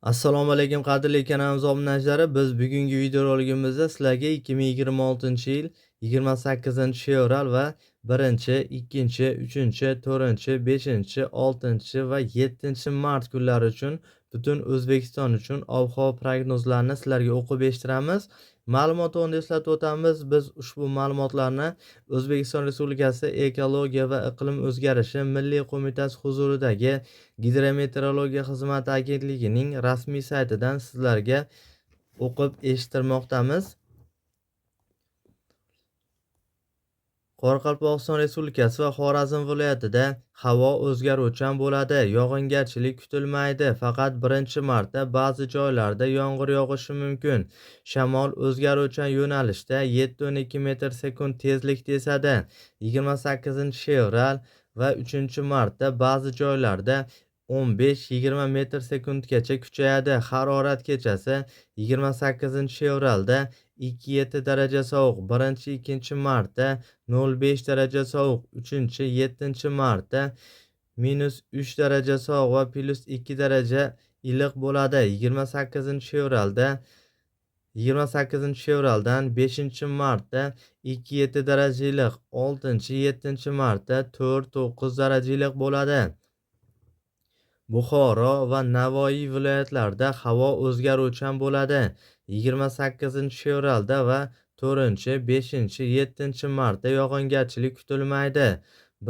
Assalomu alaykum, qadrli kanalimiz obunachilari. Biz bugungi videorolikimizda sizlarga 2026-yil 28-fevral va 1, 2, 3, 4, 5, 6 va 7 mart kunlari uchun butun O'zbekiston uchun ob-havo prognozlarini sizlarga o'qib eshittiramiz. Ma'lumot o'rnida eslatib o'tamiz, biz ushbu ma'lumotlarni O'zbekiston Respublikasi Ekologiya va iqlim o'zgarishi milliy qo'mitasi huzuridagi Gidrometeorologiya xizmati agentligining rasmiy saytidan sizlarga o'qib eshittirmoqdamiz. Qoraqalpog'iston Respublikasi va Xorazm viloyatida havo o'zgaruvchan bo'ladi. Yog'ingarchilik kutilmaydi. Faqat 1-martda ba'zi joylarda yomg'ir yog'ishi mumkin. Shamol o'zgaruvchan yo'nalishda 7-12 metr sekund tezlikda esadi. 28-fevral va 3-martda ba'zi joylarda 15-20 metr sekundgacha kuchayadi. Harorat kechasi 28-fevralda 2-7 daraja sovuq, 1-2 martda 0,5 daraja sovuq, 3-7 martda -3 daraja sovuq va +2 daraja iliq bo'ladi. 28-fevralda 28-fevraldan 5-martda 2-7 daraja iliq, 6-7 martda 4-9 daraja iliq bo'ladi. Buxoro va Navoiy viloyatlarida havo o'zgaruvchan bo'ladi. 28-fevralda va 4, 5, 7 martda yog'ingarchilik kutilmaydi.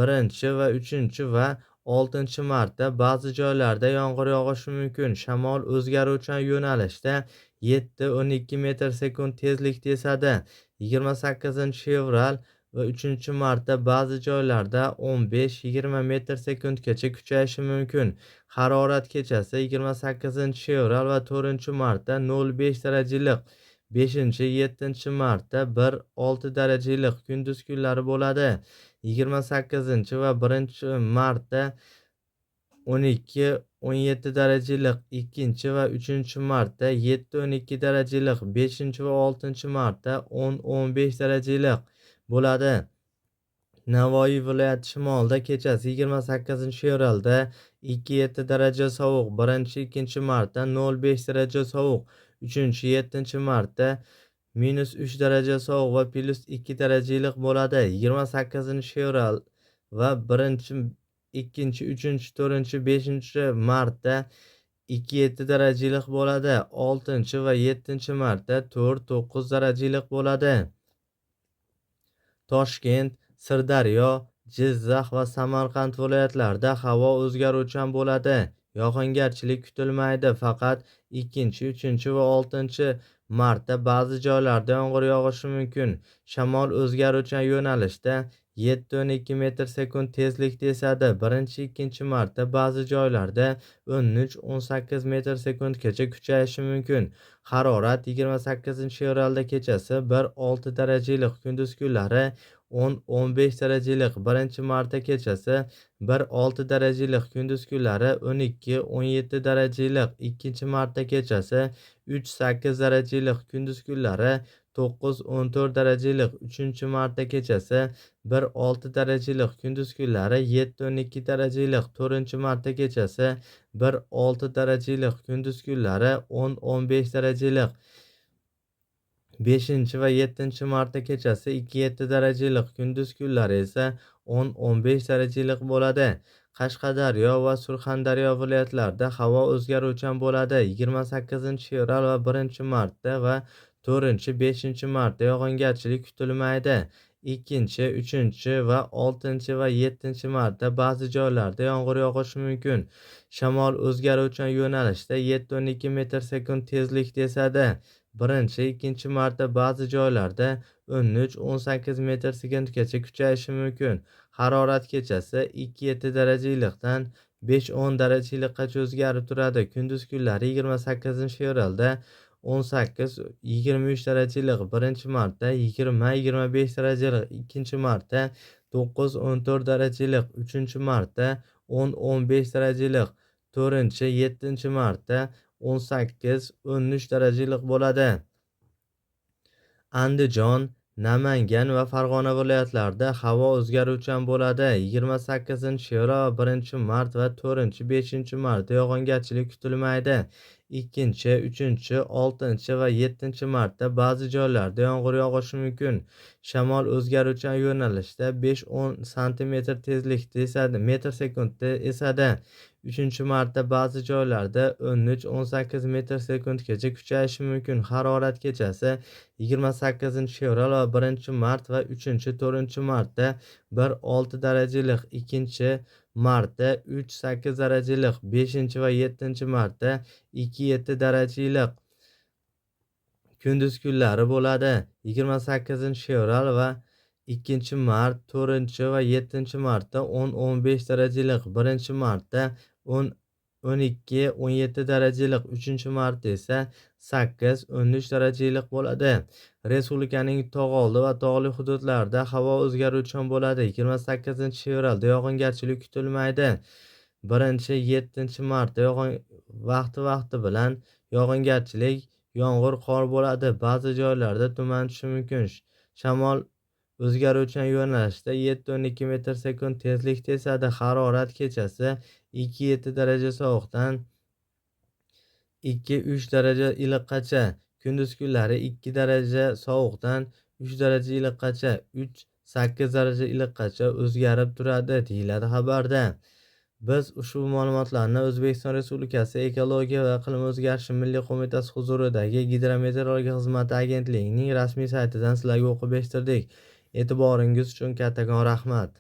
1 va 3 va 6 martda ba'zi joylarda yomg'ir yog'ishi mumkin. Shamol o'zgaruvchan yo'nalishda 7-12 metr sekund tezlikda esadi. 28-fevral va 3-martda ba'zi joylarda 15-20 metr sekundgacha kuchayishi mumkin. Harorat kechasi 28-fevral va 4-martda 0,5 daraja iliq, 5-7 martda 1-6 daraja iliq kunduz kunlari bo'ladi. 28 va 1-martda 12-17 daraja iliq, 2 va 3 martda 7-12 daraja iliq, 5 va 6 martda 10-15 daraja iliq bo'ladi. Navoiy viloyati shimolida kechasi 28-fevralda 2-7 daraja sovuq, 1-2 martda 0,5 daraja sovuq, 3-7 martda -3 daraja sovuq va +2 daraja iliq bo'ladi. 28-fevral va 1, 2, 3, 4, 5 martda 2-7 daraja iliq bo'ladi. 6 va 7 martda 4-9 daraja iliq bo'ladi. Toshkent, Sirdaryo, Jizzax va Samarqand viloyatlarida havo o'zgaruvchan bo'ladi. Yog'ingarchilik kutilmaydi. Faqat 2, 3 va 6 martda ba'zi joylarda yomg'ir yog'ishi mumkin. Shamol o'zgaruvchan yo'nalishda 7-12 metr sekund tezlikda esadi. 1-2 martda ba'zi joylarda 13-18 metr sekundgacha kuchayishi mumkin. Harorat 28-fevralda kechasi 1-6 daraja iliq, kunduz kunlari 10-15 daraja iliq. 1-martda kechasi 1-6 daraja iliq, kunduz kunlari 12-17 daraja iliq. 2-martda kechasi 3-8 daraja iliq, kunduz kunlari 9-14 daraja iliq. 3-martda kechasi 1-6 daraja iliq, kunduz kunlari 7-12 daraja iliq. 4-martda kechasi 1-6 daraja iliq, kunduz kunlari 10-15 daraja iliq. 5 va 7 martda kechasi 2-7 daraja iliq, kunduz kunlari esa 10-15 daraja iliq bo'ladi. Qashqadaryo va Surxondaryo viloyatlarida havo o'zgaruvchan bo'ladi. 28-fevral va 1-martda va 4-5 martda yog'ingarchilik kutilmaydi. 2, 3 va 6 va 7 martda ba'zi joylarda yomg'ir yog'ishi mumkin. Shamol o'zgaruvchan yo'nalishda 7-12 metr sekund tezlikda esadi. 1-2 martda ba'zi joylarda 13-18 metr sekundgacha kuchayishi mumkin. Harorat kechasi 2-7 daraja iliqdan 5-10 daraja iliqqacha o'zgarib turadi. Kunduz kunlari 28-fevralda 18-23 daraja iliq, 1-martda 20-25 daraja iliq, 2-martda 9-14 daraja iliq, 3-martda 10-15 daraja iliq, 4-7 martda 18-13 daraja iliq bo'ladi. Andijon, Namangan va Farg'ona viloyatlarida havo o'zgaruvchan bo'ladi. 28-fevral va 1-mart va 4-5 martda yog'ingarchilik kutilmaydi. 2, 3, 6 va 7 martda ba'zi joylarda yomg'ir yog'ishi mumkin. Shamol o'zgaruvchan yo'nalishda 5-10 sm tezlikda esadi, metr sekundda esadi. 3 martda ba'zi joylarda 13-18 metr sekundgacha kuchayishi mumkin. Harorat kechasi 28 fevral va 1 mart va 3-4 martda 1-6 daraja iliq, 2 martda 3-8 daraja iliq, 5 va 7 martda 2-7 daraja iliq kunduz kunlari bo'ladi. 28 fevral va 2 mart, 4 va 7 martda 10-15 daraja iliq, 1 martda 10-12, 17 daraja iliq, 3 martda esa 8-13 daraja iliq bo'ladi. Respublikaning tog' oldi va tog'li hududlarida havo o'zgaruvchan bo'ladi. 28 fevralda yog'ingarchilik kutilmaydi. 1-7 martda vaqti-vaqti bilan yog'ingarchilik, yomg'ir, qor bo'ladi. Ba'zi joylarda tuman tushishi mumkin. Shamol o'zgaruvchan yo'nalishda 7-12 metr sekund tezlikda esadi. Harorat kechasi 2-7 daraja sovuqdan 2-3 daraja iliqqacha, kunduz kunlari 2 daraja sovuqdan 3 daraja iliqqacha, 3-8 daraja iliqqacha o'zgarib turadi, deyiladi xabarda. Biz ushbu ma'lumotlarni O'zbekiston Respublikasi Ekologiya va iqlim o'zgarishi milliy qo'mitasi huzuridagi Gidrometeorologiya xizmati agentligining rasmiy saytidan sizlarga o'qib eshittirdik. E'tiboringiz uchun kattakon rahmat.